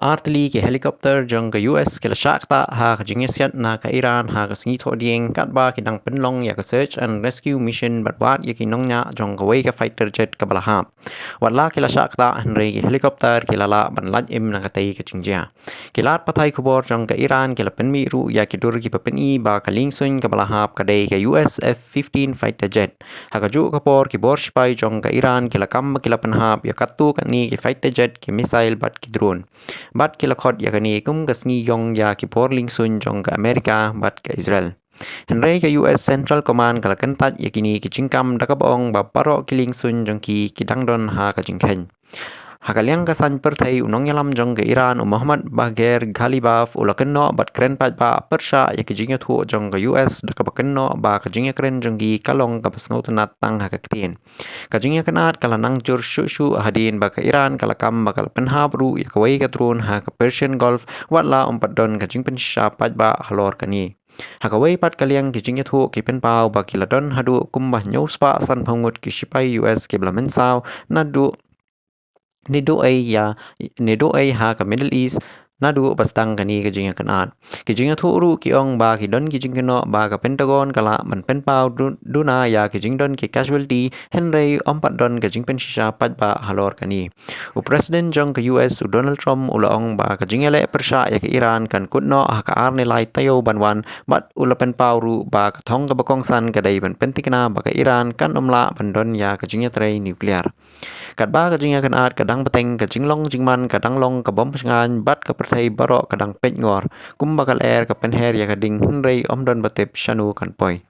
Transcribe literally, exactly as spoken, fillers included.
Artylli ki helicopter jong ka U S ki la shah ktah ha ka jingïasiat na ka Iran ha ka sngi Thohdieng katba ki dang pynlong ïa ka search and rescue mission bad wad ïa ki nongñiah jong kawei ka fighter jet kaba la hap. Watla ki la shah ktah hynrei ki helicopter ki la lah ban lait im na katei ka jingjia. Ki lad pathai khubor jong ka Iran ki la pynmih ruh ïa ki dur kiba pyni ba ka liengsuiñ kaba la hap ka dei ka U S F fifteen fighter jet. Ha kajuh ka por ki bor shipai jong ka Iran ki la kam ba ki la pynhap ïa katto katne ki fighter jet, ki missile bad ki drone. Bad ki la khot ïa kane kum ka sngi ïong ïa ki bor liengsuiñ jong ka Amerika bad ka Israel. Hynrei ka U S Central Command ka la kyntait ïa kine ki jingkam da kaba ong ba baroh ki liengsuiñ jong ki ki dang don ha ka jingkheiñ. Ha ka liang ka saiñ pyrthei, u nongïalam jong ka Iran u Mohammad Bagher Ghalibaf u la kynnoh bad kren paidbah pyrshah ïa ki jingïathuh jong ka U S da kaba kynnoh ba ka jingïakren jong ki ka long kaba sngewtynnad tang ha ka ktien. Ka jingïakynad ka la nang jur shuh shuh hadien ba ka Iran ka la kam ba ka la pynhap ruh ïa kawei ka drone ha ka Persian Gulf, watla ym pat don ka jingpynshisha paidbah halor kane. Ha kawei pat ka liang ki jingïathuh ki pynpaw ba ki la don haduh kumba hynñiew spah sanphew ngut ki shipai U S kiba la mynsaw naduh, naduh ei ïa, naduh ei ha ka Middle East naduh ba sdang kane ka jingïakynad. Ki jingïathuh ruh ki ong ba ki don ki jingkynnoh ba ka Pentagon ka lah ban pynpaw du-, duna ïa ki jingdon ki casualty, hynrei ym pat don ka jingpynshisha paidbah halor kane. U President jong ka U S u Donald Trump u la ong ba ka jingïaleh pyrshah ïa ka Iran kan kut noh ha ka ar ne lai taïew ban wan, bad u la pynpaw ruh ba ka thong kaba kongsan ka dei ban pynthikna ba ka Iran kan ym lah ban don ïa ka jingïatrei nuclear. Katba ka jingïakynad ka dang bteng, ka jinglong jingman ka dang long ka bym shngaiñ bad ka pyrthei baroh ka dang peit ngor. Kumba ka lyer ka pynher ïa ka ding hynrei ym don ba tip shano kan poi.